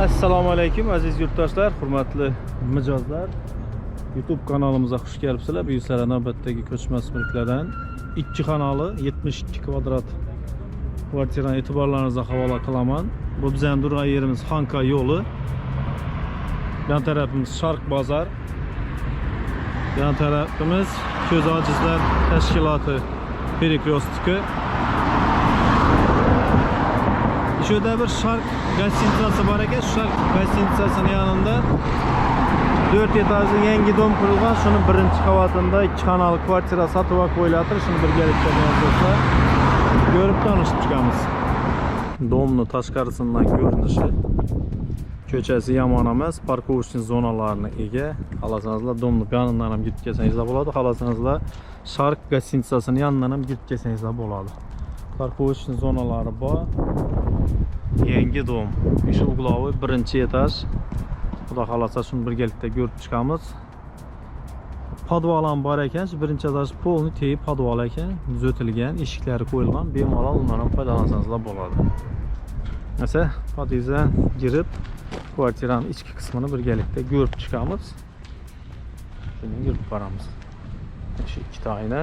Assalomu alaykum aziz yurtdoshlar, hurmatli mijozlar. YouTube kanalimizga xush kelibsizlar. Bu sizlar navbatdagi ko'chmas mulklardan 2 xonali 72 kvadrat kvartirani e'tiborlaringizga havola qilaman. Bu bizning turgan yerimiz Xonqa yo'li. Yan tarafimiz Sharq bozor. Yan tarafimiz Ko'z ojizlar tashkiloti перекрёстки. Shu yerda bir Sharq gостиницасы bor ekan. Shu Sharq gостиницасының yanında 4 etajlı yangi dom qurilgan. Shuni birinchi qavatida 2 xonali kvartira sotib qo'yilayotir. Shuni birgalikda do'stlar ko'rib tanishib chiqamiz. Domni tashqarisidan ko'rinishi. Ko'chasi yomon emas, парковочный zonalarına ega. Xohlasangizlar domni yonidan ham kirib kelsangizlar bo'ladi, xohlasangizlar Sharq gостиницасының yonidan ham kirib kelsangizlar bo'ladi. Парковочный zonalari bor. Yangi dom. Ish угловой birinchi etaj. Xudo xohlasa shuni birgalikda ko'rib chiqamiz. Podval ham bor ekan. Shu birinchi etaj полный tegi podval ekan, tuzatilgan, eshiklari qo'yilgan. Bemalol undan ham foydalansangizlar bo'ladi. Neyse, podyezddan girib kvartiranın ichki qismini birgalikda ko'rib chiqamiz. Shuni kirib boramiz. Shu ikkita oyna.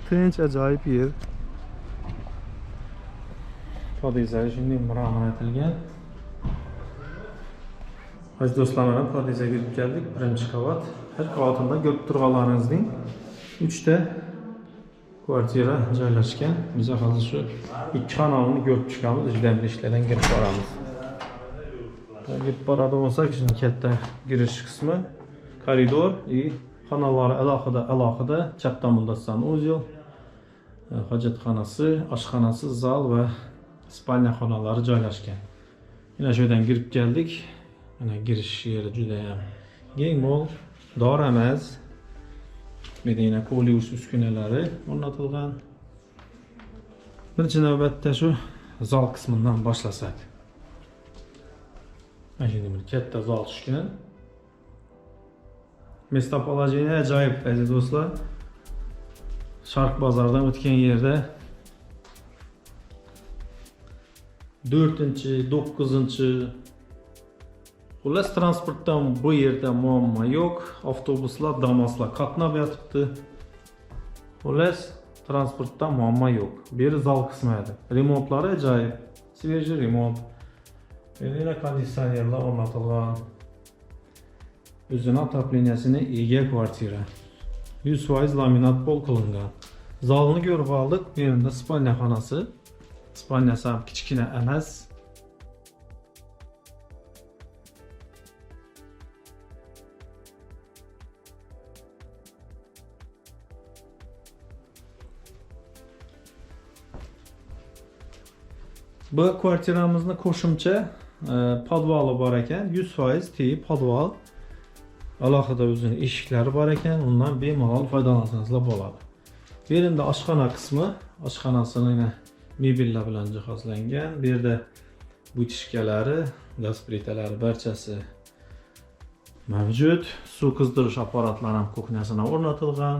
Tinch, ajoyib yer. Podyezdlari shunday mramor etilgan. Aziz do'stlar, mana podyezdga kirib keldik. Birinchi qavat. Har qavatida ko'rib turganlaringizning 3 ta kvartira joylashgan. Biz hozir shu ikki xonalini ko'rib chiqamiz. Ichidan bir ishlardan kirib boramiz. Kirib boradigan bo'lsak, shuni katta girish qismi, koridor и xonalari alohida alohida, chap tomonda sanuzel, hojatxonasi, oshxonasi, zal va spalnya xonalari joylashgan. Mana shu yerdan kirib keldik. Mana girish yeri juda ham keng, mo'l, dor emas. Bu yerda yana pol yuvish uskunalari o'rnatilgan. Birinchi navbatda shu zal qismidan boshlasak. Mana shunday bir katta zal tushgan. Местоположение ajoyib aziz do'stlar. Sharq bozoridan o'tgan yerda 4-chi, 9-chi, xullas transportdan bu yerda muammo yo'q. Avtobuslar, Damaslar qatnab yotibdi. Xullas transportda muammo yo'q. Bu yeri zal qismi edi. Remontlari ajoyib. Свежий remont. Yana konditsionerlar o'rnatilgan. O'zini отопления sini ega kvartira. 100% laminat pol qilingan. Zalni ko'rib oldik. Bu yerda spalnya xonasi. Spalnyasi ham kichkina emas. Bu kvartiramizni qo'shimcha podvali bor ekan. 100% tegi podval. Alohida o'zini eshiklari bor ekan. Undan bemalol foydalansangizlar bo'ladi. Bu yerda oshxona qismi, oshxonasini yana mebellar bilan jihozlangan. Bu yerda вытяжка lari, gaz plitalari barchasi mavjud. Suv qizdirish apparatlari ham kuxnyasina o'rnatilgan.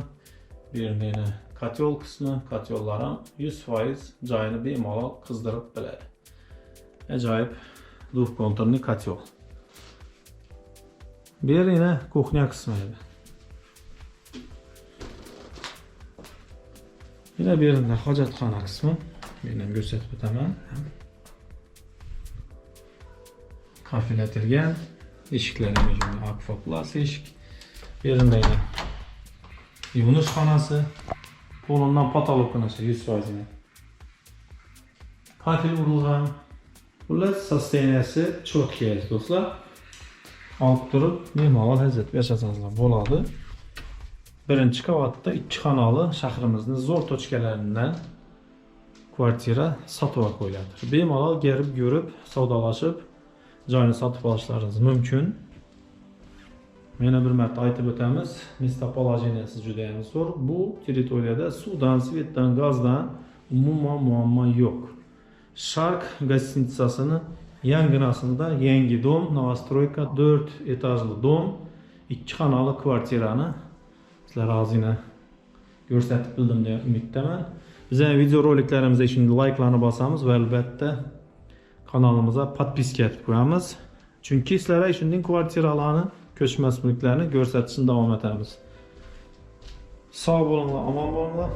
Bu yerda yana котёл qismi, котёл lar ham 100% joyini bemalol qizdirib biladi. Ajoyib двухконтурный котёл. Bu yer yana kuxnya qismi edi. Yana bu yerda hojatxona qismi. Men ham ko'rsatib o'taman. Kafel etilgan. Eshiklari ham shunday Akfa Plus eshik. Bu yerda yana yuvinish xonasi. Polundan потолок 100%. Kafel urilgan. Xullas, состояние si четкий aziz do'stlar. Olib turib, bemalol haz etib yashasangizlar bo'ladi. Birinchi qavatda 2 xonali shahrimizning zo'r точка laridan kvartira sotib qo'yiladi. Bemalol kelib ko'rib, savdolashib, joyini sotib olishlaringiz mumkin. Yana bir marta aytib o'tamiz, местоположение si juda ham zo'r. Bu territoriyada suvdan, свет dan, gazdan umuman muammo yo'q. Sharq гостиница sini yanginasida yangi dom, новостройка, 4 etajli dom, 2 xonali kvartirani sizlar ozgina ko'rsatib bildim degan umiddaman. Bizning videoroliklarimizga shunday layklarni bosamiz va albatta kanalimizga подписка etib qo'yamiz. Chunki sizlarga shunday kvartiralarni, ko'chmas mulklarni ko'rsatishni davom etamiz. Sog' bo'linglar, omon bo'linglar.